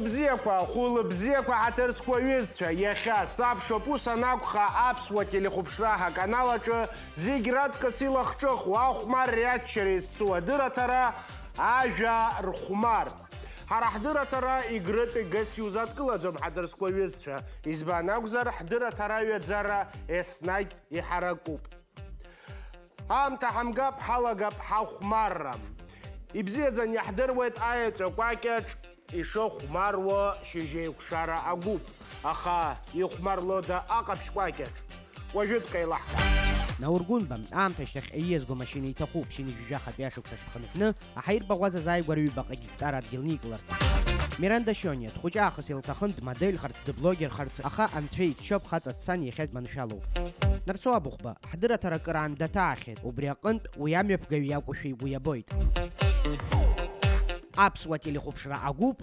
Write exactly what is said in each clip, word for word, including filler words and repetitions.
Бзиақәа, хәылбзиақәа, ҳаҭыр зқәу аҩызцәа, иахьа сабшоуп ус анакәха, аԥсуа телехәаԥшра ҳаканал аҿы зегь раҵкыс илахҿыху ахәмарреи аччареи зцу адырраҭара, ажәа рхәмар. Ҳара ҳдырраҭара Егрытә егыс иузадкылаӡом, ҳаҭыр зқәу аҩызцәа, избан акәзар, ҳдырраҭара аҩаӡара еснагь иҳаракуп. Аамҭа ҳамгап, ҳалагап ҳахәмарра. Ибзиаӡаны иаҳдыруеит аеҵәа кәакьаҿ ишыхәмаруа шьыжьеикәшара агәыԥ, аха ихәмарлода аҟаԥшь кәакьаҿ? Уажәыҵәҟьа еилаҳкаап. Наургәынба, аамҭа ашьҭахь аииазго машьына иҭахуп, шьыжьҩажәахатәи ашықәсахь дхынҳәны, аҳаирбаӷәаза азааигәара ҩбаҟа гектар адгьыл никыларц. Миранда Шьониа, дхәыҷы аахыс илҭахын дмодельхарц, дыблогерхарц, аха анцәа иччоуп, хаҵа дцан иахьа дманшәалоуп. Нарцоа Быхәба, ҳдырраҭара акыраан даҭаахьеит, убри аҟынтә уи амҩаԥгаҩ иакәушәа игәы иабоит. Аԥсуа телехәаԥшра агәыԥ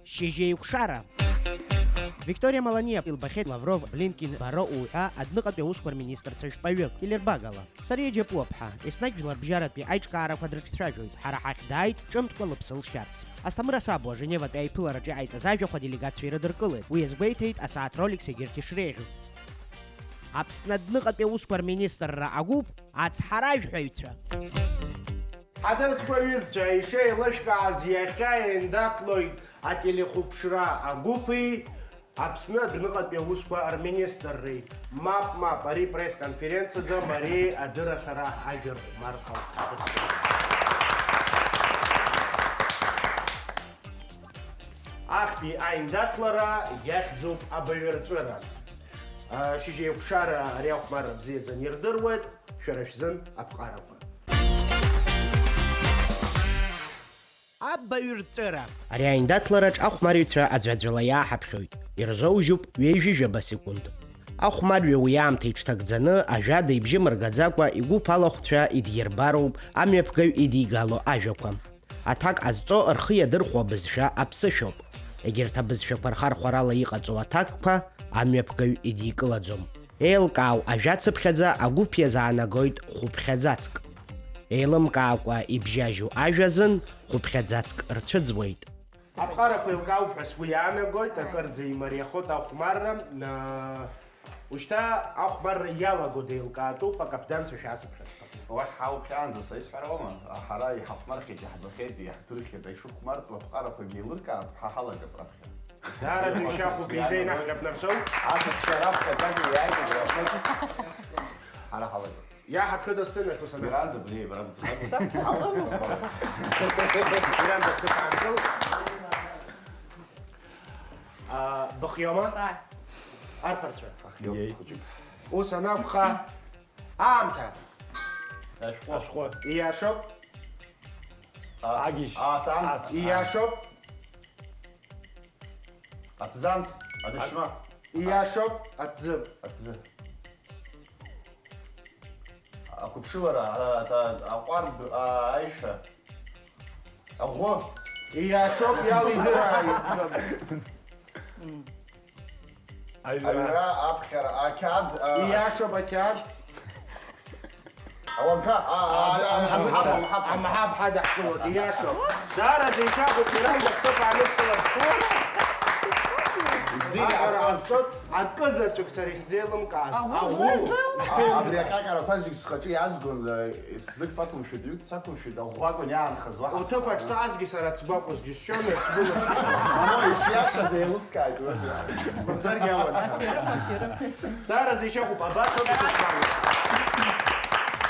Шьыжьеикәшара. Викториа Маланиа илбахьеит Лавров, Блинкин, Баро уҳәа адәныҟатәи аусқәа рминистрцәа жәпаҩык, телербагала. Сариа Џьапуаԥҳа, еснагь жәларбжьаратәи аиҿкаарақәа дрыҿцәажәоит, ҳара ҳахь дааит ҿымҭкәа лыԥсы лшьарц. Асҭамыр Асабуа Женеватәи аиԥылараҿы иҟаиҵаз ажәахә аделегациа ирыдыркылеит, уи иазгәеиҭеит асааҭ ролик зегьы ирҭ ишреиӷьу. Аԥсны адәныҟатәи аусқәа рминистрра агәыԥ ацҳаражәҳәаҩцәа. Ҳаҭыр зқәу аҩызцәа, ишеилышәкааз иахьа еиндаҭлоит ателехәаԥшра агәыԥи Аԥсны адәныҟатәи аусқәа рминистрреи. Мап, мап, ари пресс-конференциаӡам, ари адырраҭара ажәа рхәмарра ауп. Актәи аиндаҭлара иахьӡуп абаҩрҵәыра. Шьыжьеикәшара ари ахәмарра бзиаӡаны ирдыруеит, шәара шәзын аԥҟарақәа. Абаҩрҵәыра. Ари аиндаҭлараҿ ахәмарҩцәа аӡәаӡәала иааҳаԥхьоит, ирзоужьуп ҩажәижәаба секунд. Ахәмарҩы уи аамҭа иҽҭагӡаны, ажәада ибжьы мыргаӡакәа, игәыԥ алахәцәа идирбароуп амҩаԥгаҩ идигало ажәақәа. Аҭак ҟазҵо рхы иадырхәо абызшәа аԥсышәоуп. Егьырҭ абызшәақәа рхархәарала иҟаҵоу аҭакқәа амҩаԥгаҩ идикылаӡом. Еилкаау ажәацыԥхьаӡа агәыԥ иазаанагоит хәыԥхьаӡацк. Еилымкаакәа ибжьажьу ажәа азын хәыԥхьаӡацк рцәыӡуеит. Аԥҟарақәа еилкаауп ҳәа сгәы иаанагоит, акырӡа имариахоит ахәмарра. Ушьҭа ахәмарра иалаго деилкаатәуп, акаԥданцәа шәаасыԥхьарц сҭахуп. Уахь ҳалԥхьаанӡа са исҳәарауама? Ҳара иҳахәмархьеит, иаҳбахьеит, иаҳдырхьеит, ишыхәмартәу аԥҟарақәагьы еилыркаап, ҳа ҳалагап раԥхьа. Даараӡа ишьахәуп, изеинаҳгап Нарсоу. Асасцәа раԥхьаӡагьы иааигеит раԥхьагьы. Ҳара ҳалагап. Иаҳархыда сценахь ус ана? Миранда, блеи, бара быӡӷаб. Саҭ ҟаҵомызт. Миранда, бҭыԥ аанкыл. А, быхиоума? Ааи. Арԥарцәа. Ахиоуп, иеи. Хәыҷык. Ус анакәха, аамҭа. Ашәҟәы. Ашәҟәы. Ииашоуп. А, агьежь. А, сан. Ас. Ииашоуп. Аҭӡамц, адашьма. Ииашоуп, аҭӡы. Аҭӡы. Ақәыԥшылара, а, а, аҟәардә, а, аишәа. Аӷәы. Ииашоуп, иалидырааит. Аҩра. Аҩра, аԥхьара, ақьаад, а, Ииашоуп, ақьаад. Аламҭа, а, а, а, амҳаԥ, амҳаԥ. Амҳаԥ ҳадаҳкылоит, ииашоуп. Даараӡа ишакәу, сара иахьтәоуп аанышәкылар шәҟәы. Ибзианы аҟара иҟарҵоит. Ҟазҵоит, акы заҵәык сара исзеилымкааз. Аӷәы. Аӷәы. А, абри аҟьаҟьарақәа зегь схаҿы иаазгон, э, знык сақәымшәеит, ҩык сақәымшәеит, аӷәӷәа акәын иаанхаз, уаҳа сыҟамызт. Уҭыԥ аҿ саазгьы сара ацгәы акәызгьы сшьон, ацгәы лашьцан. Ано ишиашаз еилыскааит уи. Мамзаргьы ауан. Даараӡа ишьахәуп, абацо дышԥаруеи?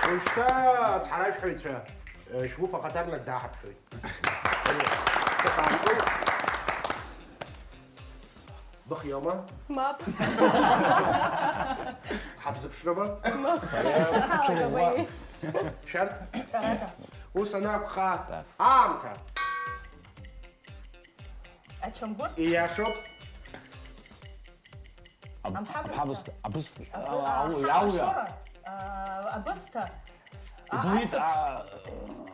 Уажәшьҭа ацҳаражәҳәаҩцәа, э, шәгәыԥ ахаҭарнак дааҳаԥхьоит. Быхиоума? Мап. Ҳабзыԥшроума? Мап. Ҳалагама, иеи. Шәарҭ? Ҳәарада. Ус анакәха, так, аамҭа. Ачамгәыр? Ииашоуп. Аб-, амҳабысҭа. Амҳабысҭа, абысҭа, абы-, а, ауаҩ, а, ауаҩ. Ашоура, а, Иблит, ацыԥхь. А,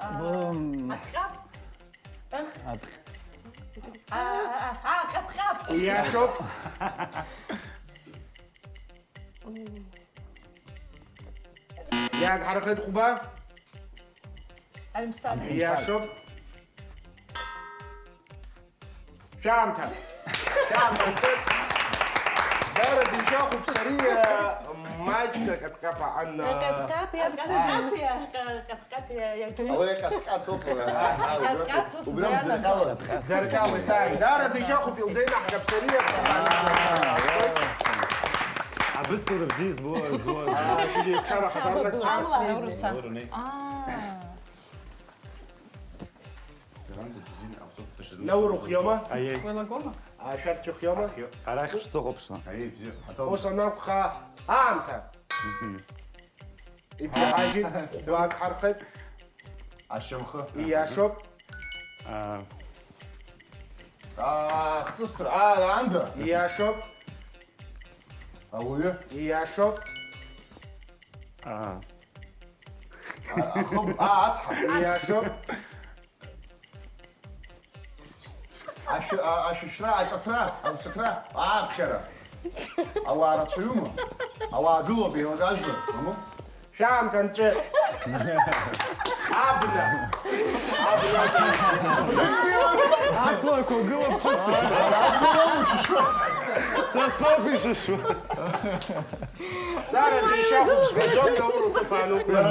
а, бым. Аҭҟьап. Ых. Аҭ- А, а, а, а, ҟьап-ҟьап. Ииашоуп. Иагҳарахеит хәба. Аҩмсаг. Ииашоуп. Шәаамҭа! Шәаамҭа, анцәа! Даараӡа ишьахәуп, сариа маҷк аҟьаԥ-ҟьаԥ аан. Аҟьаԥ-ҟьаԥ иаԥҵәо. Аҟьаԥ-ҟьаԥ иа-, аҟьаԥ-ҟьаԥ иа-, иагеит. Ауаҩы ҟьаҭҟьаҭоуп, ара. Ҟьаҭҟьаҭуп, Убри акәзар, зырҟьалаз. Зырҟьалоит, ааи. Даараӡа ишьахәуп, илзеинаҳгап сариа. Абысҭоура бзиа збо, збо. Аа, шьыжьи чара хатарнак. Амла, аурыца. Аа. Наур ухиоума? Аиеи. Уеилагома? Ашәарҭ шәыхиоума? Арахь шәсыхәаԥшла. Аиеи, бзиа. Ҳаҭал. Ус анакәха, аамҭа. Мгм. Ибжьаҳажьит, хәбак ҳархеит. Ашьамхы. Ииашоуп. Аа. Аа, хҵысҭра. Аа, аанда. Ииашоуп. Ауаҩы. Ииашоуп. Аа. А, ахыб-, а, ацҳа. Ииашоуп. Ашәы-, а, ашәышәра, аҿыҭра, азҿыҭра, ааԥхьара. Ауаа рацәаҩума? Ауаа гылоуп, еилагажәлар, мамоу? Шәаамҭа нҵәеит. Абна. Абна. Аҵлақәа гылоуп ҿыц. Са соуп ишышәу. Даараӡа ишьахәуп сҳәаӡом, Даур уҭыԥ аанукылап.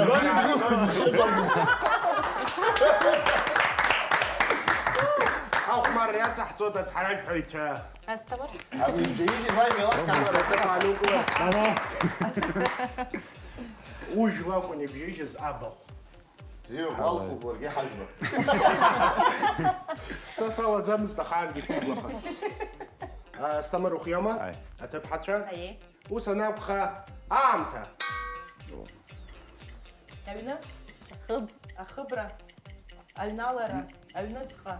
Ахәмарра иацаҳҵоит ацҳаражәҳәаҩцәа. Асҭамыр. Абри ибжьаижьыз ажәа иласҳәама? Ахәмарра уҭыԥ аанукылап. Ужәла акәын ибжьаижьыз абахә. Бзиоуп, уалхуп уаргьы ҳажәлар. Са салаӡамызт ахаангьы шәыблахаҵ. Асҭамыр ухиоума? Аи. Аҭыԥҳацәа? Аиеи. Ус анакәха, аамҭа. Аҩны? Ахыб. Ахыбра. Аҩналара. Аҩныҵҟа.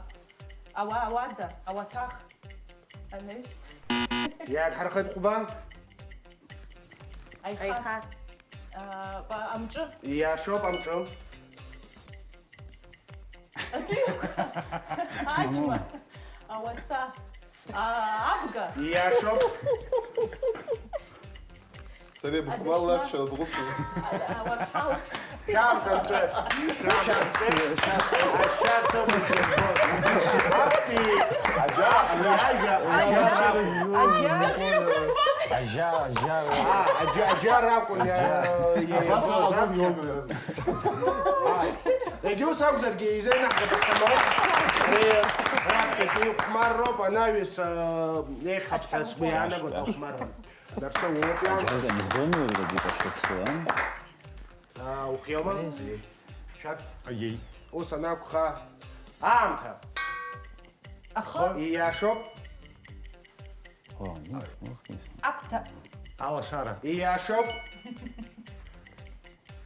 Ауа-, ауада. Ауаҭах. Анаҩс. Иаарҳархеит хәба. Аиха. Аиха. А, ба-, амҿы. Ииашоуп, амҿы. Аџьма. Ауаса. А, абга. Ииашоуп. Сара ибыхәмалла аҽа бӷәыхәҩы. А, а, уарҳал. Шәаамҭа нҵәеит. Шәац, шәац. Ашьац аума шәызбоз? Абти. Аџьа, аџьа, аџьа. Аџьа. Ажьа, ажьа. А, аџьа, аџьа ракәын, иа-, иа-, Абас, иа-, абас иа-, геолог дырзын. Егьа ус акәзаргьы, изеинаҳгап Асҭамыр. Уи раԥхьатәи ихәмарроуп, анаҩс, а, еиӷьхап ҳәа сгәы иаанагоит, ахәмарра. Дарсоу уоуп иан. Џьарда не сбылны вроде как всё, а? А, ухиоума? Шәак. Аиеи. Ус анакәха, аамҭа. Ахы. Ииашоуп. О, ну, ох, не знаю. Аԥҭа. Алашара. Ииашоуп.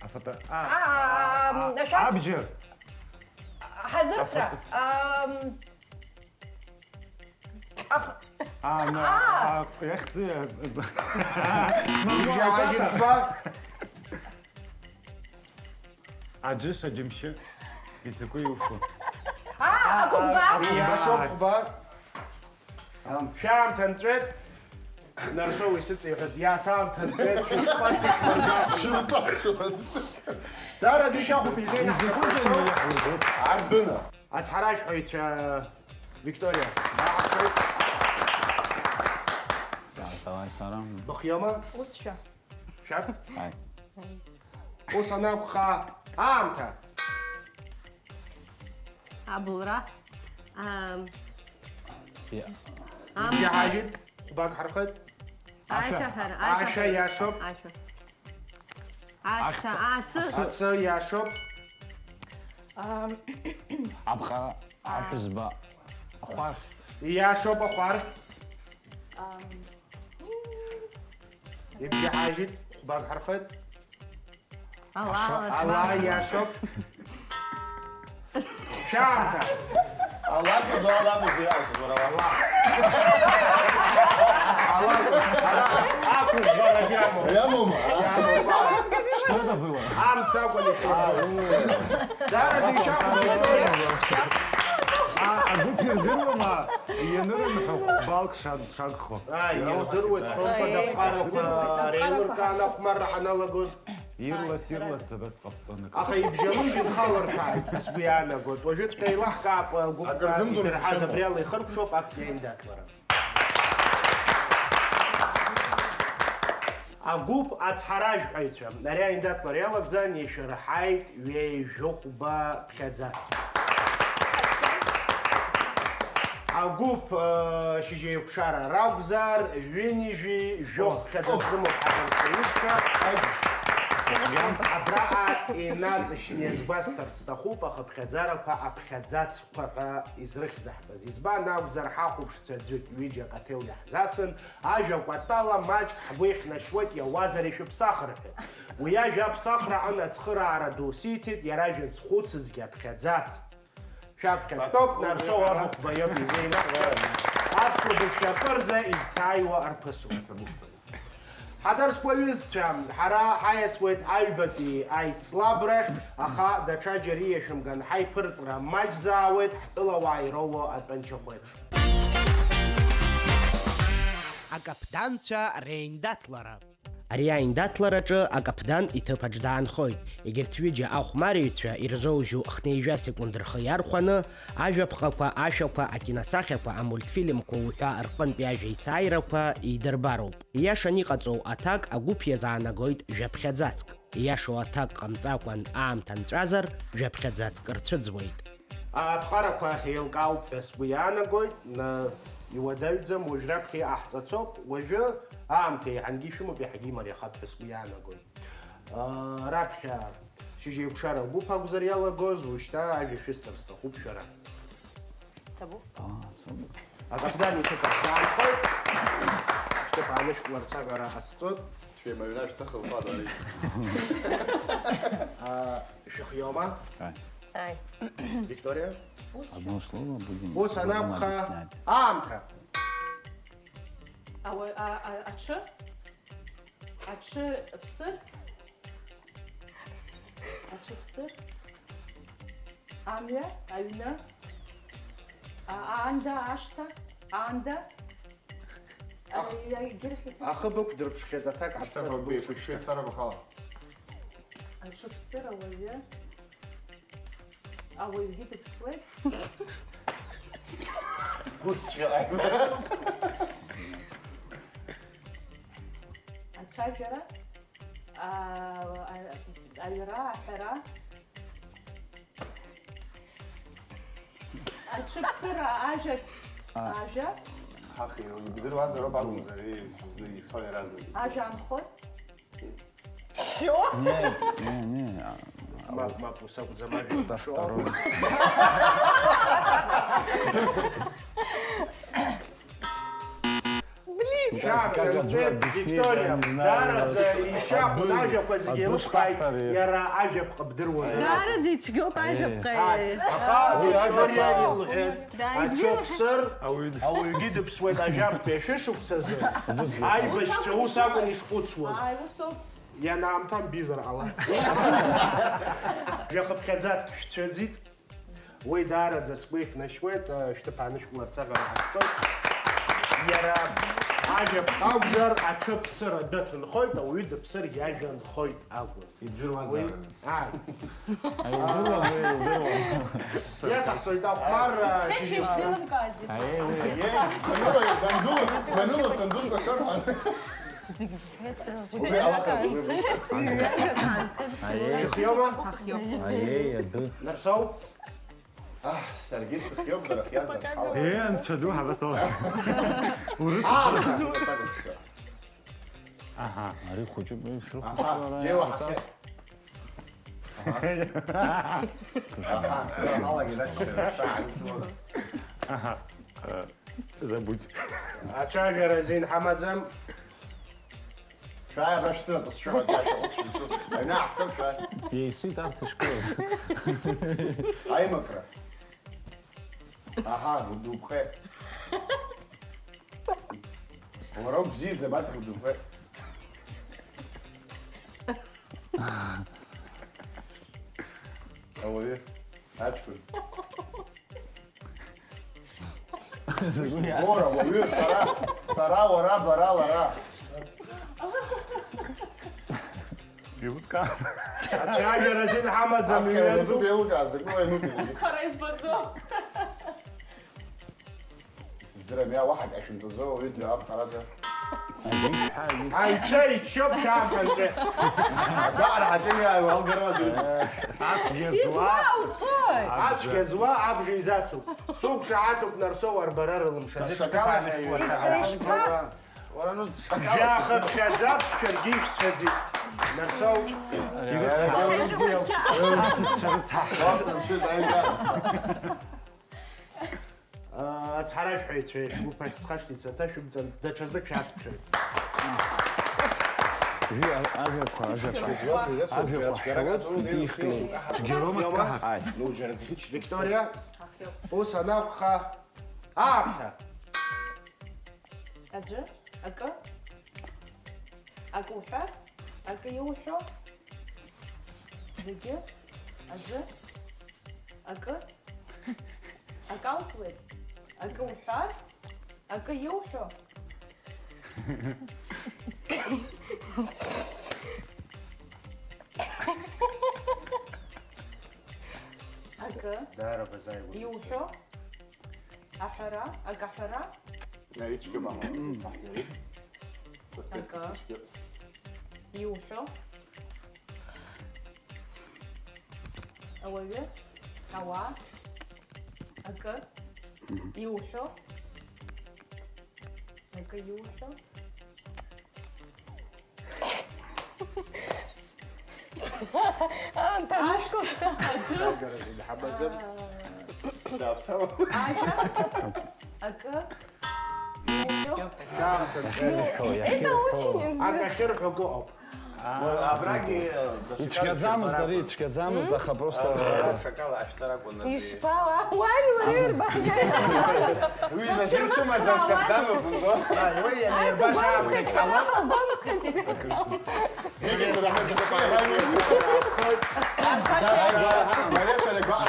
Афата-, а, А, а, а, ашәак. Абџьар. Ҳазырҭра. Афата-, ам, Ах-, А, на, а. А, эх ты. Ибжьаҳажьит хәба. Аџьыш, аџьымшьы. Изакәи иуфо? А, а, акәымба. А, акәымба. Ииашоуп хәба. Шәаамҭа нҵәеит. Нарсоу исыҵеиҳәеит, иасаамҭа нҵәеит, шәысҟәацит, шәыргәацит. Шәыргәацит. Даараӡа ишьахәуп, изеиӷьу. Изакәызеи иахьургоз? Ардәына. Ацҳаражәҳәаҩцәа, Викториа, бааҳхеит. Давай, Сара. Быхиоума? Усшәа. Шәак? Ааи. Ус анакәха, аамҭа. Абылра. Ам, Иа. Амца. Ибжьаҳажьит, хәбак ҳархеит. Ашәаҳәара, ашәа ашәаҳәара. Иашоуп. Ашәа. Ашәа, Ашәа. Асы. Асы. Асы иашоуп. Ам, Аԥҟара, а. Аԥҳәызба, ахәархь. Иашоуп ахәархь. Ам, Ибжьаҳажьит, хәбак ҳархеит. Ала, Аша-, ала, ала смарт. Иашоуп. Шәаамҭа. Ала кәзо, ала кәзо, иалҵыз уара, ала. Ала, ала, ақәыӷәӷәарагь иамоуп. Иамоума? Иамоуп. Что это было? Амца акәын ишәыҳәо. Даараӡа ишьахәуп. А, агәыԥ ирдыруама, ианырымҳәо хәбалк шад-, шагхо? Ааи, ирдыруеит, хымԥада, аԥҟарақәа реилыркаан ахәмарра ҳаналагоз. Ирлас-ирлас абас ҟабҵон акы. Аха ибжьалыжьыз халырҭааит ҳәа сгәы иаанагоит. Уажәыҵәҟьа еилаҳкаап, агәыԥ Акыр зымдыруа дырҳаз абри ала ихыркәшоуп актәи аиндаҭлара. Агәыԥ ацҳаражәҳәаҩцәа ари аиндаҭлара иалагӡан ишәырҳаит ҩеижәохәба ԥхьаӡац. Агәыԥ, э, шьыжьеиқәшара ракәзар, ҩынҩажәи жәохә ԥхьаӡац рымоуп ҳаҭыр зқәу аҩызцәа. Абраҟа инаҵшьны иазгәасҭарц сҭахуп ахыԥхьаӡарақәа аԥхьаӡацқәа ҳәа изрыхьӡаҳҵаз. Избан акәзар, ҳахәаԥшцәа аӡәык, ҩыџьак аҭел иаҳзасын, ажәа кәатала маҷк ҳгәы ихьнашьуеит, иауазар ишәыԥсахыр ҳәа. Уи ажәа аԥсахраҟны ацхыраара ду сиҭеит, иара ажәа зхәыцызгьы аԥхьаӡац. Шәаԥхьа дтәоуп Нарсоу Арыхәба иоуп изеилахәо. Аԥсуа бызшәа акырӡа изцааиуа арԥысуп. Ҳаҭыр зқәу аҩызцәа, ҳара ҳаиасуеит аҩбатәи аицлабрахь, аха даҽа џьара иашәымган ҳаиԥырҵра маҷзаауеит ҳтәылауаа ироуо атәанчахә еиԥш. Акаԥданцәа реиндаҭлара. Ари аиндаҭлараҿы акаԥдан иҭыԥаҿ даанхоит. Егьырҭ ҩыџьа ахәмарыҩцәа ирзоужьу хнеижәа секунд рхы иархәаны, ажәаԥҟақәа, ашәақәа, акиносахьақәа, амультфильмқәа уҳәа рҟынтәи ажәа ицааирақәа идырбароуп. Ииашаны иҟаҵоу аҭак агәыԥ иазаанагоит жәаԥхьаӡацк. Ииашоу аҭак ҟамҵакәан аамҭа нҵәазар, жәаԥхьаӡацк рцәыӡуеит. Аԥҟарақәа еилкаауп ҳәа сгәы иаанагоит, на, иуадаҩӡам, уажә раԥхьа иҟаҳҵацоуп, уажәы аамҭа еиҳангьы ишәымоуп, иаҳагьы имариахап ҳәа сгәы иаанагоит. А, раԥхьа шьыжьеиқәшара агәыԥ акәзар иалагоз, ушьҭа ажәа шәысҭар сҭахуп шәара. Ҭабуп. Акаԥдан иҭыԥ ахь даанхоит. Шәҭыԥ аанышәкыларц аҟара ҟасҵоит. Шәеимаҩра шәцахылхуада ари? А, шәыхиоума? Ааи. Ааи. Викториа? Одно слово будем Ус потом анакәха, объяснять. Аамҭа. Ауаҩ, а, а, аҽы? Аҽы ԥсыр? Аҽы ԥсыр? Амҩа? Аҩны? А, аанда, ашҭа? Аанда? Ах-, а, егьырахь иҭыԥ- Ахы бықәдырԥшхьеит, аҭак ҳаԥҵара бықәшәышьҭа. Шәеицарабахала. Аҽыԥсыр ауаҩы, ауаҩгьы дыԥсуеит. Усҵәҟьа. Ацәажәара, а, а, аҩра, аҳәара. Аҽыԥсыра, ажәа, а, ажәа. Ҳах, ибдыруазароуп акәымзар, ицо иаразнак. Ажәа анхоит. Всё? Нет, не, не. Мап, мап, ус акәӡам, ажәа. Блин! Как, как ответ, Виктория, даараӡа ишьахәын, ажәақәа зегьы еилыԥхааит, иара ажәаԥҟа бдыруазар. Даараӡа ицәгьоуп ажәаԥҟа. Аха Викториа илҳәеит, аҽыԥсыр, ауаҩгьы дыԥсуеит ажәафтәи ашәышықәсазы, аибашьцәа ус акәын ишхәыцуаз. Ианаамҭам бизар ҟалап. Жәахыԥхьаӡацк шәцәыӡит. Уи даараӡа сгәы иҭнашьуеит, шәҭыԥ аанышәкыларц аҟара ҳазцоит. Иара ажәаԥҟа акәзар, аҽыԥсыр адәы аҭынхоит, ауаҩы дыԥсыр иажәа нхоит акәын. Идыруазаарын. Уи, ааи. Аи, илдыруан, уи илдыруан. Иаҵаҳҵоит ахәмарра, шьыжьымҭан. Аиеи, уи. Аиеи, гәаныла, гәаныла, гәаныла сандуқәа шарҳәан. Убри алахара, убри, убри. Аиеи. Шәыхиоума? Аиеи, адәы. Нарсоу? Аҳ, саргьы сыхиоуп, дара хиазар. Е, анцәа ду, ҳабасоу. Урыцҳара. Аҳа, ари хәыҷуп, шәыхәыҷу. Аҳа, ара џьеи уаҳахьеит. Аҳа, сара ҳалагеит аччара, шәааи, исымоуп. Аҳа, э, забудь. Ацәажәара азин ҳамаӡам. Шәааи, абра шәсыртәа, сшәыҳәа, даша, ус шәызҿу. Аҩны ааҳцап, шәааи. Еисит арҭ ишгылаз. Аимакра. Аҳа, удуԥхеит. Уара убзиаӡам, аҵх удуԥхеит. Ауаҩы, аҷкәын. Уара, уаҩы, сара, сара, уара, бара, лара. Иуткаам. Ацәажәара азин ҳамаӡам, аԥхьара иҩнатәуп. Иануп еилкааз, закәу иануп изегьы. Ус хара избаӡом. Сыздырам, иа, уаҳа акы шәымҵаӡо, ауаҩы дҩагылап ҳәарада. Анцәа иччоуп, шәаамҭанҵәы. Агәаҟра ҳаҿын иааиуа алгараз уи. Ацәгьа зуа. Излоуҵои? Ацәгьа зуа абжа изацуп. Суқәшаҳаҭуп, Нарсоу, арбара рылымшаӡеит. Шакала ҳәа иҩуа. Ишԥа? Уара, ну, шакала. Жәаха ԥхьаӡа, шәаргьы ишәцәаӡеит. Нарсоу. Асасцәа рыцҳа. Уа, саншәыз аҩ. Ацҳаражәҳәаҩцәа шәгәыԥ ахьӡхашҭи саҭа шәымҵан, даҽазнык шәасԥхьоит. Уи ажәақәа, ажәақәа. Цәгьароума скаҳар? Ааи. Викториа, ус анакәха, аамҭа. Аӡәы, акы, акы уҳәар, акы иуҳәо, зегьы, аӡәы, акы, акы алҵуеит, акы уҳәар, акы иуҳәо. Акы Даара базааигәа. Иуҳәо, аҳәара, акы аҳәара. Ари цәгьам ала, саҳӡарит. Акы. Цәгьам. Иуҳәо. Ауаҩы, ауаа, акы, иуҳәо, акы иуҳәо. Аамҭа анышәкыл шьҭа. Аагаразы дҳамаӡам. Дааԥсауам. Ажәа. Акы. Иуҳәо. Ҿаамҭа. Это очень. Акы ахьырҳәо акы ыҟоуп. Абрагьы, э, ицәгьаӡамызт, ари ицәгьаӡамызт, аха просто, э, шакала ашәҵара акәын, абри. Ишԥа, уани уара ирбаҳгеи? Уи зазин сымаӡам, скаԥдануп, умбо? Ааи, уи ианирбаша аԥхьа иҟалап. Игьы сара ҳазхаԥа иҳәами? Мариа сара гәаҟ-,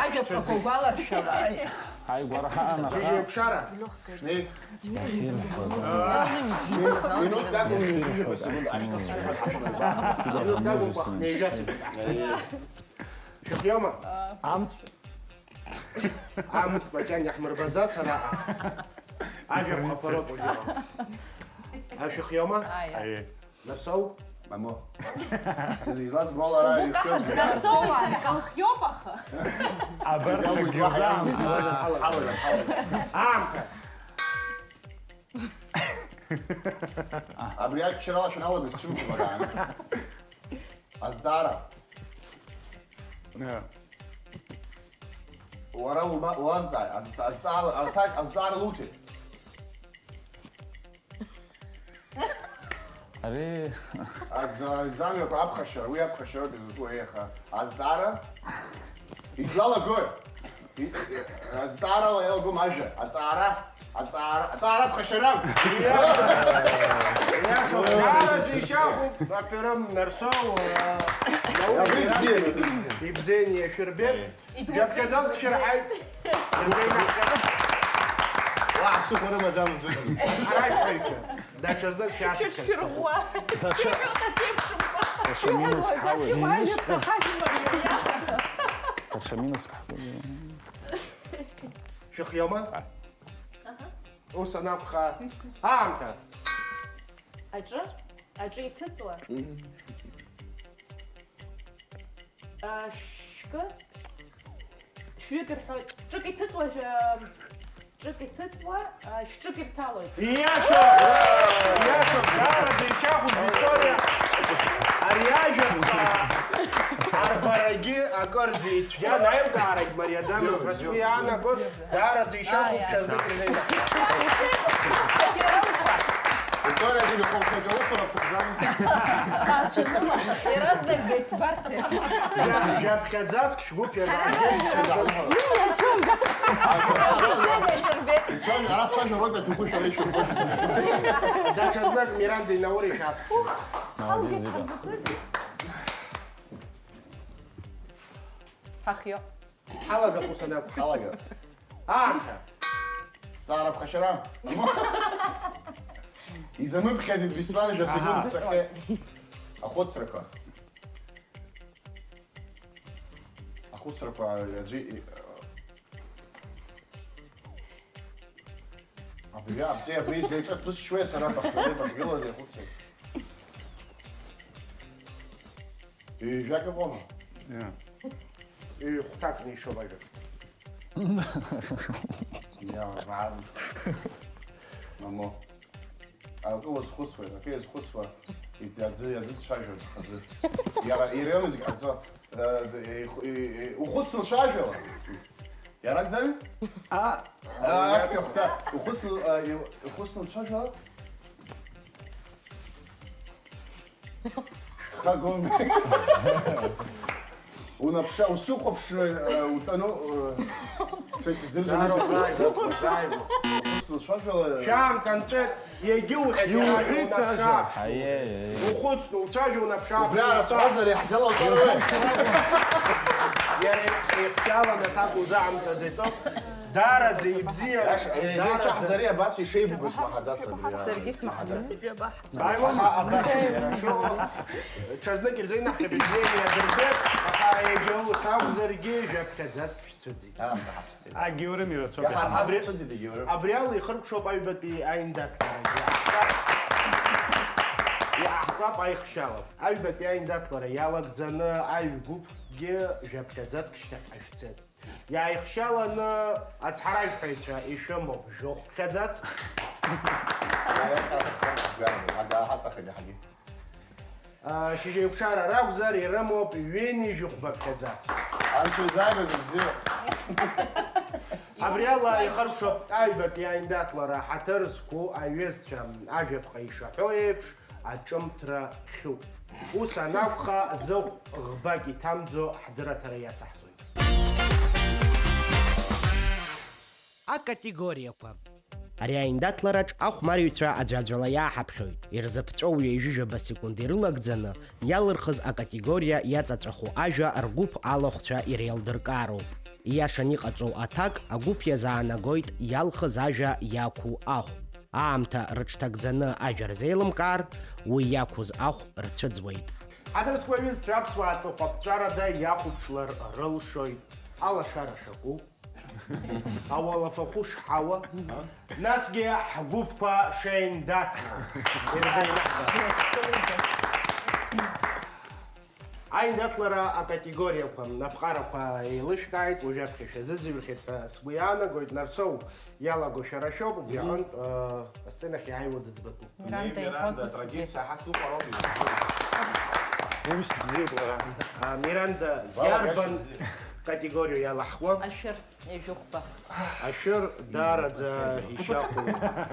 Ажәаԥҟа угәаларшәала. Ааигәара ҳаан аха. Џьыџьа еиқәшара. Шәнеи. Минуҭк акәым, ҩажәи жәаба секунд ашьҭахь сшәыҳәоит. Минуҭк акәымкәа, хынҩажәа секунд. Шәыхиоума? Амц. Амц макьана иаҳмырбаӡац араҟа. Ажәаԥҟақәа роуп уажәы. Шәыхиома? Аиеи. Нарсоу? Мамо. Сызизлаз бала ара ишәоз. Нарсоу, исыркалхиоуп аха. Абарҭ акгьы рзаамҭа. Ҳалала, ҳалала. Аамҭа. Абри аччарала шәаналагоз сцәымӷуп араан. Азҵаара. Уара ума-, уазҵааи, азҵа-, азҵаара, аҭак, азҵаара луҭеит. Ари. Аӡ-, аӡамҩақәа аԥхашьара, уи аԥхашьароуп изызку, еиха. Азҵаара? Излалагои? И-, азҵаарала иалагом ажәа. Аҵаара, аҵаара, аҵаара аԥхашьара! Иашоуп, иашоуп, даараӡа ишьахәуп, аферым Нарсоу, э, Абри бзиан, абри бзиан. Ибзиан, иашәырбеит. Џьаԥхьаӡа шәырҳаит. Уа, аԥсыхәа рымаӡамызт. Ацҳаражәҳәаҩцәа, даҽазнык шәасҳәар сҭахуп. Даҽа, даҽа минус ҳауеит. Даҽа минус ҳауеит. Шәыхиома? Аҳа. Ус анакәха, аамҭа. Аҿы, аҿы иҭыҵуа. А, шәкы, шәҩык рҳәоит. Ҿык иҭыҵуа, жәа-, ҿык иҭыҵуа, а, шәҿык ирҭалоит. Иашоуп! Иашоуп! Даараӡа ишьахәуп, Викториа! Ари ажәаԥҟа арбарагьы акырӡа ицәгьан, аилкаарагь мариаӡамызт ҳәа сгәы иаанагоит. Даараӡа ишьахәуп, ҽазнык ирзеиҭа. Викториа, дин, хәылԥхаҿ аусура бҭахӡам? Иаразнак беицбарҭеит. Жәа-, жәаԥхьаӡацк шәгәы ԥиазаахьеит. Ицәажәо, ара цәажәо роуп, аҭаху шәара ишәырбоит. Даҽазнык Мирандеи Науреи шәасҳәоит. Ҳахио. Ҳалагап ус анакәха. Ҳалага. Аамҭа. Ҵаара ԥхашьара. Изамыԥхьаӡеит Беслан, жәа секунд цахьеит. Хәыцрақәа. Ахәыцрақәа аӡәы и-, абри, абри, абри, абри, ҿыц бысшьуеи сара бахьцалеи бахьгылази ахәыцрақәа? Ҩажәак ыҟоума? Иа. Ҩ-хәҭак нишоуп ажәа. Иа, бан. Мамо. Акы уазхәыцуеит, акы иазхәыцуа, иӡ-, аӡәы иазыцәажәоит хазы. Иара, иреиуоу зегь ҟазҵо. Э, д-, э, иху-, э, э, ухәыцны уцәажәала. Иаракӡами? А, а, актәи ахәҭа. Ухәыцны, э, иу-, ухәыцны уцәажәала? Хагон. Унаԥша, усыхәаԥшны, э, утәаны, э, са исыздырӡом. Даара усыхәаԥшны. Узааигәа, узааигәа. Усыцәажәала. Шьаамҭа нҵәеит, иагьуҳәеит, иуҳәеит унаԥш-ааԥш. Аиеи, аиеи. Ухәыцны, уцәажәа, унаԥш-ааԥш. Убри ара сҳәазар, иаҳзалоуҵар уи. Иара ихьчаланы аҭак узаамҵаӡеит. Даараӡа ибзиан. Иаша, даараӡа. Еицәаҳҵари абас ишеибгоу смаҳаӡац абри. Саргьы смаҳаӡац. Бааиуама? Аха абас, шо, ҽазнык ирзеинаҳҟьап, ибзианы иадырбеит, аха егьа ус акәзаргьы, жәаԥхьаӡацк шәцәыӡит. Аамҭа ҳаԥшӡеит. Агьоурым ирацәоуп. Иаҳа-, иаҳа. Абри, ҳаԥшӡеит егьоурым. Абри ала ихыркәшоуп аҩбатәи аиндаҭларагьы. Иаҳҵап аихшьала. Аҩбатәи аиндаҭлара иалагӡаны аҩ-гәыԥгьы жәаԥхьаӡацк шьҭахьҟа шәцеит. Иааихшьаланы ацҳаражәҳәаҩцәа ишәымоуп жәохәԥхьаӡацк. Ага, ҳаҵахеит иаҳагьы. А, шьыжьеиқәшара ракәзар, ирымоуп ҩынҩажәихәбаԥхьаӡацк. Анцәа изааигәаз бзиа. Абри ала ихыркәшоуп аҩбатәи аиндаҭлара ҳаҭыр зқәу аҩызцәа, ажәаԥҟа ишаҳәо еиԥш, аҿымҭра хьуп. Ус анакәха, зыхә ӷбак иҭамӡо ҳдырраҭара иацаҳҵоит. Акатегориақәа. Ари аиндаҭлараҿ ахәмарыҩцәа аӡәаӡәала иааҳаԥхьоит. Ирзыԥҵәоу ҩажәижәаба секунд ирылагӡаны, иалырхыз акатегориа иаҵаҵәаху ажәа ргәыԥ алахәцәа иреилдыркаароуп. Ииашаны иҟаҵоу аҭак агәыԥ иазаанагоит иалхыз ажәа иақәу ахә. Аамҭа рыҽҭагӡаны ажәа рзеилымкаар, уи иақәыз ахә рцәыӡуеит. Ҳаҭыр зқәу аҩызцәа аԥсуаа ҵыхәаԥҵәарада иахәаԥшлар рылшоит. Алашара шакәу, ауалафахәы шҳауа, насгьы ҳгәыԥқәа шеиндаҭло ирзеинаҳгар. Аиндаҭлара акатегориақәа, аԥҟарақәа еилышәкааит, уажәаԥхьа шәазыӡырҩхьеит ҳәа сгәы иаанагоит. Нарсоу иалаго шәара шәоуп, убри аҟынтә, э, асценахь иааиуа дыӡбатәуп. Миранда, Миранда, иҳәоит усгьы. Традициа ҳақәныҟәароуп. Умшьҭ бзиоуп лара. А, Миранда, Вала, иарбан иашьа бзиа. Категориа иалаҳхуа? Ашәыр. Ежәыхәба. Ашәыр даараӡа ишьахәу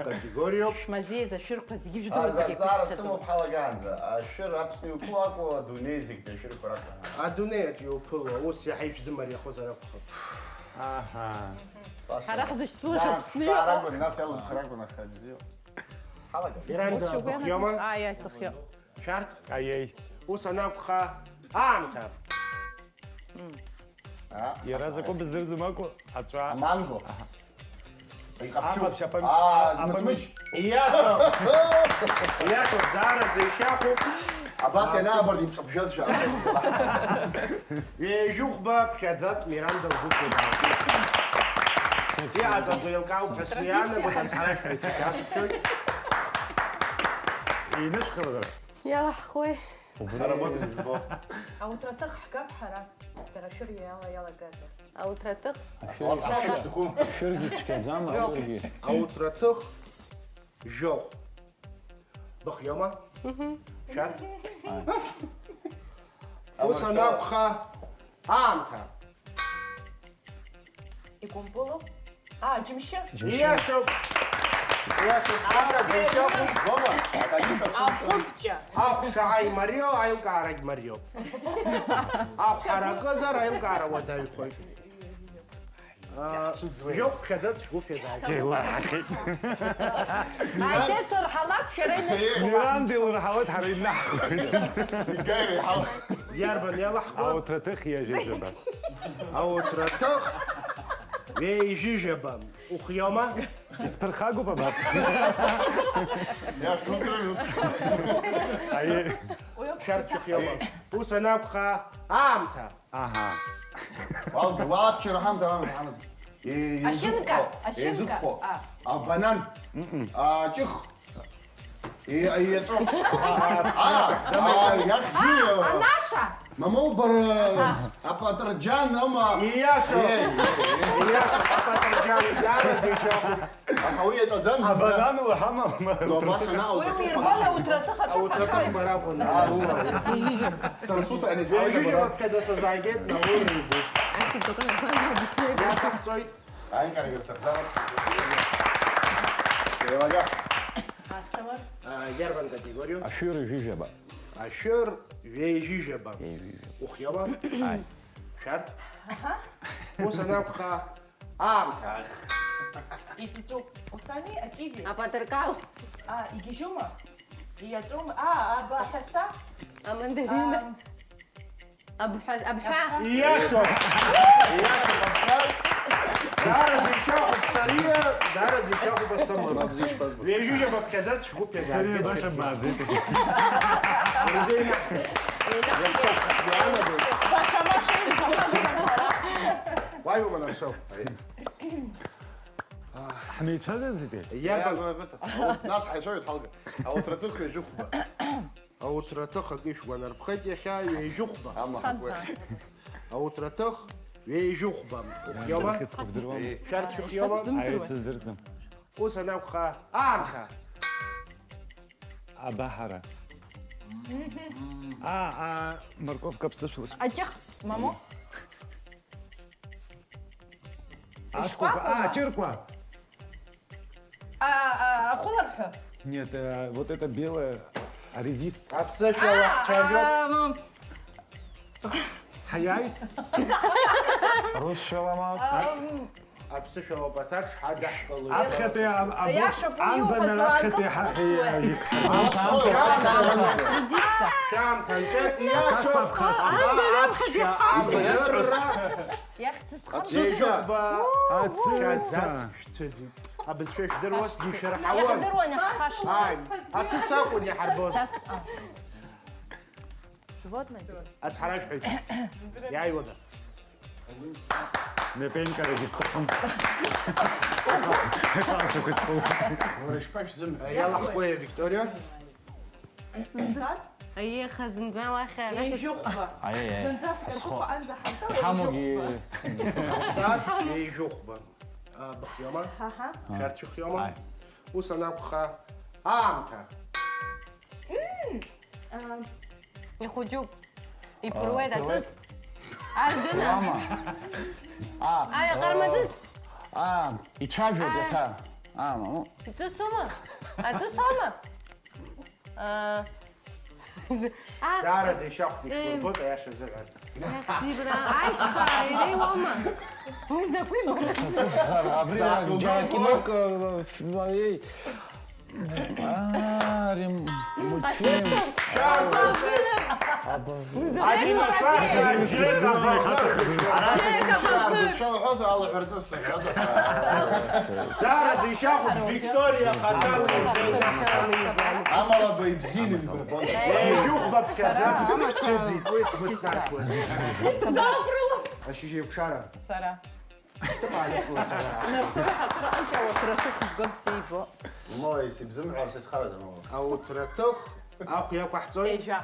категориоуп. Шәмазеиз ашәырқәа зегьы Аз-, жәдыруазаргьы азҵаара еиқәшәаӡом. Сымоуп ҳалагаанӡа. Ашәыр Аԥсны иуԥыло акәу, адунеи зегьтәи ашәырқәа ракәу? Адунеи аҿы иуԥыло, ус иаҳа ишәзымариахозар акәхап. Аҳа. Баша. Ҳара ҳзышьцылаша Заа-, Аԥсны зҵаара иҟоуп. Акәын, нас иалымхыр акәын, аха бзиоуп. Ҳалагап. Миранда, Ус шәгәы быхиома? Ианаҭом? Ааи, ааи, сыхиоуп. Шәарҭ? Аиеи. Ус анакәха, аамҭа. А, Иара аҵаара. Закәу быздырӡом акәу? Аҵәа. Аманго. Аха. Иҟаԥшьуп. Аҟаԥшь, апом-, Аа, а, апом-, мыцмыцәгьа. Иашоуп. Иашоуп, даараӡа ишьахәуп. Абас ианаабарҭ иԥҵәабжьазшәа. Ҩажәихәба ԥхьаӡац Миранда лгәы ԥжәаӡа. Иҟаҵатәу еилкаауп ҳәа сгәы иаанагоит, ацҳаражәҳәаҩцәа шәасҳәоит. Инышәхала дара. Иалаҳхуеи? Ҳара уаб зыӡбо? Ауҭраҭых ҳгап ҳара, дара шәыр иала иалагазар. Ауҭраҭых? Ашәыргьы цәгьаӡам, ашәыргьы. Ауҭраҭых жәохә. Быхиома? Мгм. Шәарҭ? Ус анакәха, аамҭа. Икәымпылу? Аа, џьымшьы? Џьымшьы. Ииашоуп. Ииашоуп. Ара, џьымшьы ахәыҷ. Боба, акагьы шәацәымшәан. Ахәыҷ. Ахә шаҟа имариоу, аилкаарагь мариоуп. Ахә ҳаракызар, аилкаара уадаҩхоит. Аа, Иаҳцәыӡуеит. Жәохә ԥхьаӡац шәгәы ԥхьаӡааит. Еилаҳахьеит. Асессор ҳалап, шәара инышәхуа. Миранда илырҳауеит, ҳара инаҳхуеит. Иарбан иалаҳхуа? Ауҭраҭых ҩажәижәаба. Ауҭраҭых ҩажәижәаба. Ухиома? Исԥырхагоуп абар. Иахьугрымызт. Аиеи. Уи Шәарҭ шәыхиоума? Ус анакәха, аамҭа. Аҳа. Уалгар, уалаччара ҳамҭа, ҳамҭа, ҳамҭа. Е, Ашьынка, еизықәхо, ашьынка. Еизықәхо. А. Абанан. Мм. Аҷых. Е, еҵәа. А, а, а, иахьӡу, Анаша. Мамоу, бара, аха, апатырџьан, ама. Ииашоуп. Е, е, е. Ииашоуп, апатырџьан, иараӡа ишьоуп. Аха уи иаҵәаӡам зынӡа. Абанан уҳамам. Но, абас анаҟауҵо. Уи уирбан ауҭраҭых аҿы. Ауҭраҭых бара акәын. Аа, уа. Сара суҭра анизеилага бара. Ҩажәижәаба ԥхьаӡа сазааигеит, Науры игәы. Астик, только не надо. Иацыхҵоит. Аинҟьарагьы рҭахӡам. Еилага. Асҭамыр. А, иарбан категориоу? Ашәыр ҩажәижәаба. Ашәыр ҩажәижәаба. Ҩажәижәаба. Ухиоума? Ааи. Шәарҭ? Аҳа. Ус анакәха, аамҭа. Иҵәыҵәуп. Усами, акиви? Апатыркал. А, игьежьума? Иаҵәоума? А, абаҳәаса? Амандарина. Ам. Абҳәа, абҳәа. Ииашоуп. Ииашоуп, абҳәа. Даараӡа ишьахәуп Сариа, даараӡа ишьахәуп Асҭамыр. Мап зишьбазгу. Ҩажәижәаба ԥхьаӡа сшәгәы ԥиазааргеит. Сариа баша бааӡеит. Ирзеинаҳ. Баша, баша избахьан. Уааи, ума, Нарсоу. Ҳмеицәажәази? Иарбан? Нас ҳаицәажәоит ҳалга. Ауҭраҭых ҩажәихәба. Ауҭраҭых акы ишәгәанарԥхеит иахьа ҩажәихәба. Амла ҳакуеит. Ауҭраҭых ҩажәихәба. Ухиоума? Шәарҭ шәыхиоума? Аи, сыздырӡом. Ус анакәха, аамҭа. Абаҳара. А, а, морковка ԥсышәла. Аҷых, мамоу? Ашкәакәа, а, ишкәакәақәа? Ҷыркәа. А, а, ахәыларҳәа? Нет, э, вот это белое, а, редис. Аԥсышәала ҳцәажәоит. Ам, Ҳаиааит. Русшәала ма. Ам, Аԥсышәала баҭак шҳадаҳкылоит. Аԥхьатәи аб-, аб-, иашоуп, уи анбан иуҳәаз раԥхьатәи аакылсуеит. Ҳа-, ҳа-, ҳа-, Редиска. Шәамҭа нҵәеит, иашоуп. Как по-абхазски? Анбан раԥхьатәи ҳа-, ҳа-, Иахьӡызхамҵо. Ацәыца. Уу, уу. Ацәыца. Шәцәыӡит. Абызшәа шәдыруаз, џьушьа раҳауан. Иаҳдыруан, иаҳхашҭуан. Ааи, ацыц акәын иҳарбоз. Нас, а. Животное? Ацҳаражәҳәаҩ. Иааиуада? Мепенкарагьы сҭахым. Иҟалашақәа схоуп. Уара ишԥашәзымҳәа? Иалаҳхуеи, Викториа? Аиеи, аха зынӡа уахь арахь. Ҩажәихәба. Аиеи, аиеи. Зынӡаск Азхо. Ргәыԥ анӡа ҳамцо, Иҳамоугьы ҩажәихәба. Саб ҩажәихәба. А, быхиоума? Аҳа. Шәарҭ шәыхиоума? Ааи. Ус анакәха, аамҭа. Мм, а, ихәыҷуп. Иԥыруеит, а, иԥыруеит. Аҵыс. Ардына. Мама. А, аи, аҟармаҵыс. А, ицәажәоит, а, иаҭа. А, маму. Ҵысума? Аҵысума? Аа. Аа. Даараӡа ишьахәгьы шәурбоит, аиаша азыҳәан. Иахьӡибра, аишьха, иреиуоума? Уи закәи бара? Абри Закәи џьара бара? Кинок, э, ф-, ей. Аа, ари м-, мультфильм. Ашьыжьтәи. Аба. Адинаса. Даараӡа ишьахәуп Викториа Хатан. Амала баҩ бзианы ибырбон. Ҩажәихәба ԥхьаӡа цәыӡит, уи смыснаҭуан. Ашьыжь еиқәшара. Сара. Ҭыԥ аанықәлоит сара. Нарсоуи ҳаҭыр анкьа ауҭраҭых згәабзиа ибо. Мои, сибзымҳәар, сызхараӡам ауа. Ауҭраҭых ахә иақәаҳҵоит. Ежәа.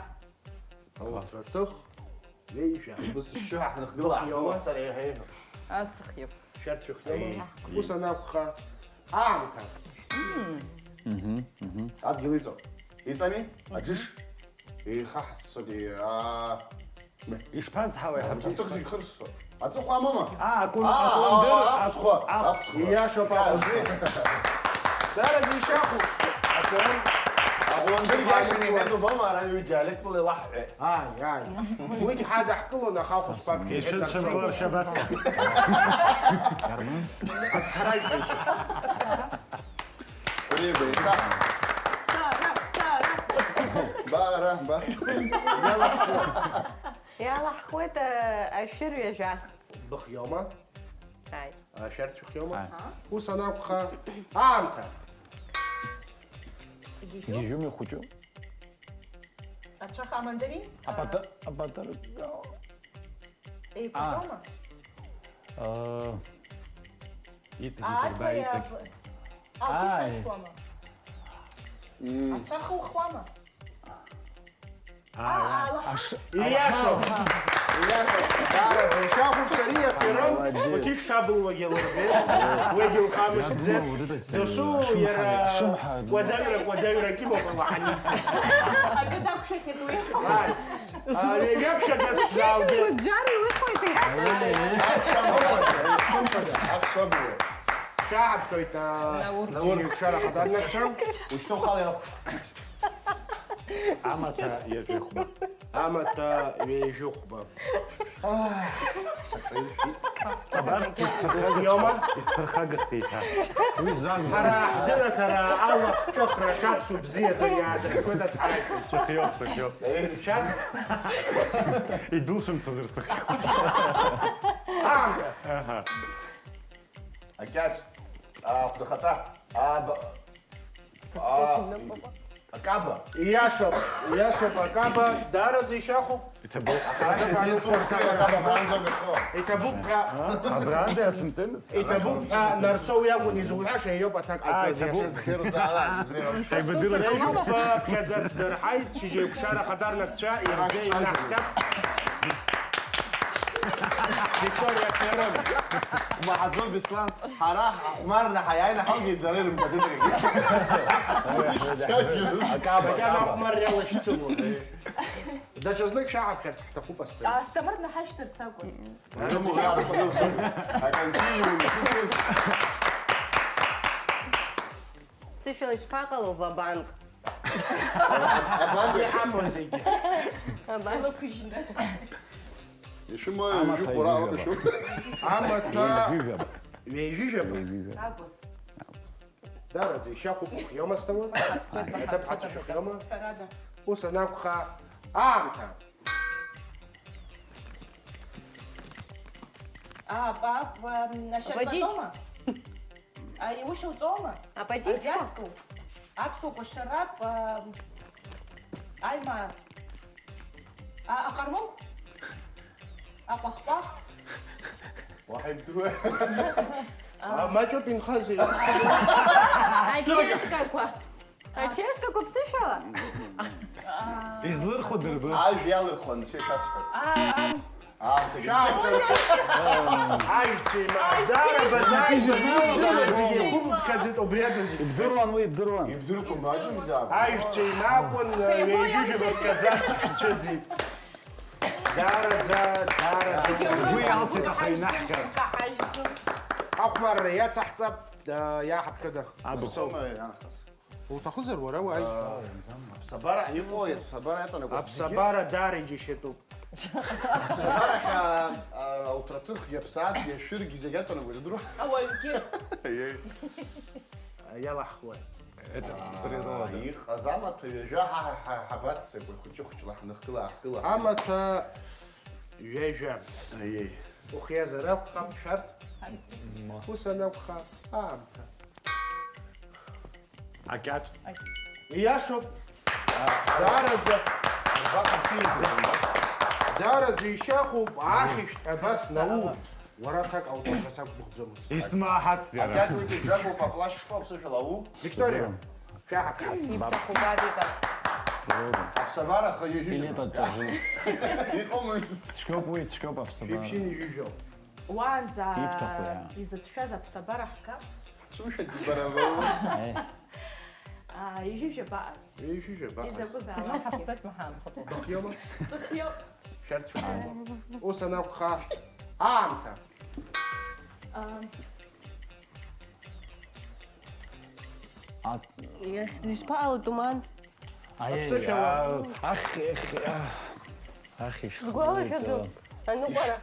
Ауҭраҭых, ҩеижәа. Убыс шьшьыҳәа ҳныхгыла, ҳгылоуп, сара еиҳа еиӷьуп. Ас сыхиоуп. Шәарҭ шәыхиоума? Аиеи. Ус анакәха, аамҭа. Мм. Мгм, мгм. Адгьыл иҵоуп. Иҵами? Мгм. Аџыш. Еихаҳассоит, аа. Ишԥазҳауеи ҳаб? Аҭыԥ зегь хырсо. Аҵыхәа амоума? Аа, акәын-, аа, акәындыр, аа, аԥсхәа, акә-, аԥсхәа. Иашоуп, аа, аԥсхәа. Дара зишьаху. Аҵыхәа. Аҟәындыргьы ашьыжь иҳәеит убома, ара ҩы диалектла илаҳҳәеит. Ааи, ааи. Уигь ҳадаҳкылон, аха ахәыҷқәа аԥхьа иҳәеит. Ишәыдшәымкылар шәабацо. Ацҳаражәҳәаҩцәа. Сара, сара. Бара, ба. Иалаҳхуеит, э, ашәыр ҩажәа. Быхиоума? Ааи. А, шәарҭ шәыхиоума? Ааи. Ус анакәха, аамҭа. Гьежьуми хәыҷу? Ацәаха амандарин? Апата-, апатар-, Еиқәаҵәоума? Иҵегь иҭырба, иҵегь. Ааи. Ацәаха ухуама? Ааи. Ииашоуп. Ииашоуп. Даараӡа ишьахәуп сариа Ферон, уҭышә шабылуагьы лырбеит. Уигьы лхамышҭӡеит. Досу иара кәадаҩра, кәадаҩрак имоуп ала ҳанифа. Акы дақәшәахьеит уи. Ааи. Ҩажәаԥхьаӡа сзаалгеит. Лыӡәӡәара илыхоит, иҳәашоит. Шәаҳаԥхьоит, а, Наур, Наур, шәара хаҭарнакцәа. Ушьҭоу хала иалхәышәтәуп. Амаҭа ҩажәихәба. Амаҭа ҩажәихәба. Абарҭ исԥырхагахт, исԥырхагахт еиҭа. Уи зак. Ҳара ҳдырраҭара алахҿыхра шацу бзиаӡаны иаадыршоит ацҳаражәҳәаҩцәа. Сыхиоуп, сыхиоуп. Шьа? Идәылшәымцозар сыхиоуп. Аамҭа. Аҳа. Акьаҿ. Ахәдахаҵа. Аба. Акаба. Иашоуп, иашоуп, акаба даараӡа ишьахәуп. Иҭабуп. Аха ара дыҟану? Иҭабуп ҳәа. Абранӡа иасымҵемыз. Иҭабуп ҳәа Нарсоу иакәын изуҳәаша, иоуп аҭак ҟаҵаз иашан. Ҳаибадырра. Ҩажәихәба ԥхьаӡа сдырҳаит, шьыжьеиқәшара хаҭарнакцәа ирзеинаҳгап. Викториа Ферон. Маҳаӡо Беслан. Ҳара ҳахәмарны ҳаиааины ҳалгеит, дара ирымбаӡеит акгьы. Акаба, макьана акаба. Ахәмарра иалашьцылон. Даҽазнык шәаҳаԥхьарц ҳҭахуп асцена. Асҭамыр днаҳашьҭырц акәын. Сышәала ишԥаҟало, ва-банк? Абан иҳамоу зегьы. Абан. Илықәыжьны. Ишәымоу ҩажәи хәба раҟара шәоуп. Амаҭәа ҩажәижәаба. Ҩажәижәаба. Ҩажәижәаба. Агәыс. Дараӡа ишьахәуп ухиома, Асҭамыр? Аҭыԥ ҳацәышәахиома? Ҳәарада. Ус анакәха, аамҭа. Апап, ашьапатома? Иушьауҵома? Апатитқәа? Азиатскоу? Аԥсуа кәашарап, аимаа. Аҟармықә? Аҟәахҟәах? Уаҳа ибдыруеи? Маҷуп инхазеи? Ачешкақәа. Ачешкақәа ԥсышәала? Излырху дырбы. Ажә иалырхуан, анцәа ишәасҳәоит. Аамҭагьы. Аишьцәа еимаа, дара базааигәаны ибдыруаз зегьы еиқәымԥхьаӡеит убри адазы. Ибдыруан уи, ибдыруан. Ибдырқәа маҷымзаап. Аишьцәа еимаакәын, ҩажәижәаба ԥхьаӡа сшәцәыӡит. Даараӡа, даараӡа. Уи алҵит, аха инаҳҟьар. Ахәмарра иацаҳҵап, иааҳаԥхьода. Абахәсоума иаанхаз? Уҭахызар уара уааи. Аԥсабара иҟои, аԥсабара иаҵанакуа зегьы? Аԥсабара даара иџьашьатәуп. Аԥсабарахь, а, а, ауҭраҭых, иаԥсаатә, иашәыргь зегь аҵанакуеит, удыруа? Ауаҩгьы. Аиеи. Иалаҳхуеит. Это природа. Иҟаз амаҭәа ҩажәа ҳа, ҳа, ҳа, ҳабаццакуеи, хәыҷы-хәыҷла ҳныхгыла-аахгыла. Амаҭәа ҩажәа. Аиеи. Ухиазар акәхап шәарҭ? Ма. Ус анакәха, аамҭа. Акьаҿ. Ииашоуп. Даараӡа. Даараӡа ишьахәуп, ахьышәҭ абас наур. Уара аҭак ауҭашәа сақәгәыӷӡомызт. Исмаҳацт иара. Акьаҿ уи зегь ракәуп, аплашь шԥоуп сышәала, уу? Викториа, шәаҳаԥхьац. Ибҭаху бабика. Аԥсабара ахаҩы ижәижәаба. Билет аҿы. Иҟамызт. Цәгьоуп уи, цәгьоуп аԥсабара. Шәиԥшьын ижәижәо. Уаанӡа изыцәшәаз аԥсабара ҳгап. Ҳцәымшәаӡеит бара. Ижәижәабаҟаз. Ижәижәабаҟаз. Изакәызаалак. Ҳаԥсуеит, маҳа анхыҵ. Быхиоума? Сыхиоуп. Шәарҭ шәыхиоума? Ус анакәха, аамҭа. Ишԥаҟало, Туман? Аԥсышәала. Ахь, ахь, ахь, ишхыԥо. Сгәалашәаӡом. Аныҟәара.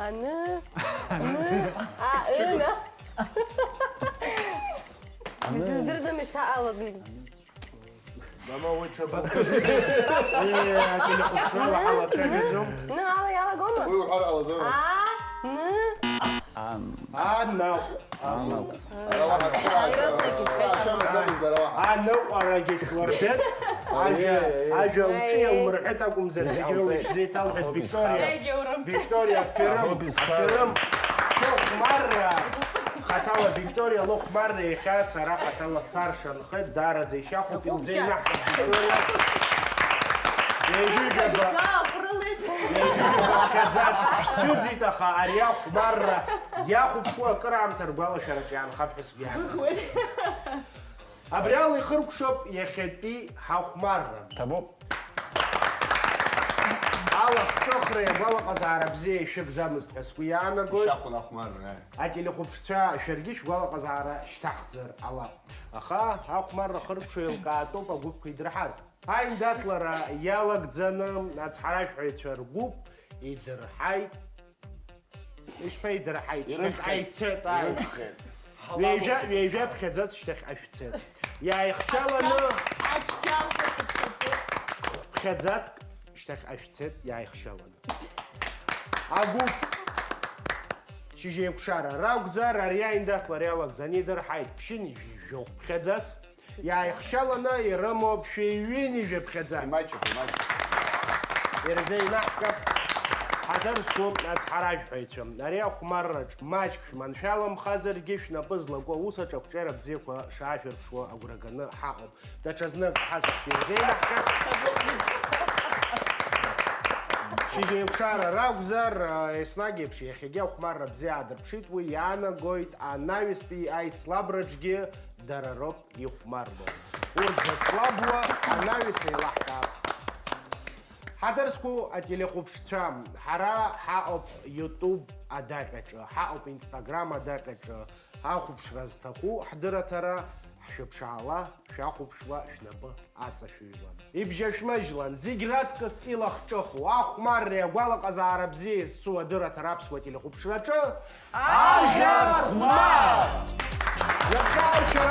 Аны. Аны. А, ына. Исыздырӡом ишаалак. Мама, уи ҽа подскажи. Э, ателехәаԥшрала ҳалацәажәаӡом. Ны ала иалагома? Уи уҳәар ҟалаӡом. А, ны. Ан. Анаҟә. Анаҟә. Ара уаҳа цхырааҩцәа, цхырааҩцәа маӡамызт ара уаҳа. Аныҟәарагьы шәлырбеит. Ажәа, ажәа лҿы иалмырҳәеит акәымзар, зегь рыла ишәзеиҭалҳәеит Викториа. Викториа, аферым, аферым. Шәыхәмарра, хаҭала Викториа лыхәмарра иахьа сара хаҭала саршанхеит, даараӡа ишьахәуп, илзеинаҳҭап Викториа. Ҩажәижәаба, ҩажәижәаба хьаӡац шәцәыӡит, аха ари ахәмарра иахәаԥшуа акыраамҭа ргәалашәараҿы иаанхап ҳәа сгәы иаанагоит. Абри ала ихыркәшоуп иахьатәи ҳахәмарра. Ҭабуп. Алахҿыхреи агәалаҟазаара бзиеи шәыгӡамызт ҳәа сгәы иаанагоит. Ишахәон ахәмарра, аи. Ателехәаԥшцәа, шәаргьы шәгәалаҟазаара шьҭаҳхзар ҟалап. Аха ахәмарра хыркәшо еилкаатәуп агәыԥқәа идырҳаз. Аиндаҭлара иалагӡаны ацҳаражәҳәаҩцәа ргәыԥ идырҳаит. Ишԥеидырҳаит, шьҭахьҟа ицеит, ааи. Ҩажәа, ҩажәа ԥхьаӡац шьҭахьҟа шәцеит. Иааихшьаланы ԥхьаӡацк шьҭахьҟа шәцеит, иааихшьаланы. Агәыԥ шьыжьеикәшара ракәзар, ари аиндаҭлар иалагӡаны идырҳаит ԥшьынҩажәи жәохә ԥхьаӡац. Иааихшьаланы ирымоуп шәи ҩынҩажәи ԥхьаӡац. Имаҷуп, имаҷуп. Ирзеинаҳкып ҳаҭыр зқәу ацҳаражәҳәаҩцәа. Ари ахәмарраҿ маҷк шәманшәаламхазаргьы, шәнапы злаку аус аҿы ақәҿиара бзиақәа шаашәырԥшуа агәра ганы ҳаҟоуп. Даҽазнык ҳасасгьы ирзеинаҳкып. Шьыжьеикәшара ракәзар, еснагь еиԥш, иахьагьы ахәмарра бзиа аадырԥшит, уи иаанагоит анаҩстәи аицлабраҿгьы. Дара роуп ихәмарроу. Урҭ зыцлабуа анаҩс еилаҳкаап. Ҳаҭыр зқәу ателехәаԥшцәа, ҳара ҳаҟоуп YouTube адаҟьаҿы, ҳаҟоуп Instagram адаҟьаҿы, ахәаԥшра зҭаху ҳдырраҭара, ҳшәыԥшаала, шәахәаԥшла, шәнапы аҵашәыжәлан. Ибжьашәмыжьлан, зегь раҵкыс илахҿыху, ахәмарреи агәалаҟазаара бзиеи зцу адырраҭара аԥсуа телехәаԥшраҿы Ажәа рхәмар! Иахьа ашәа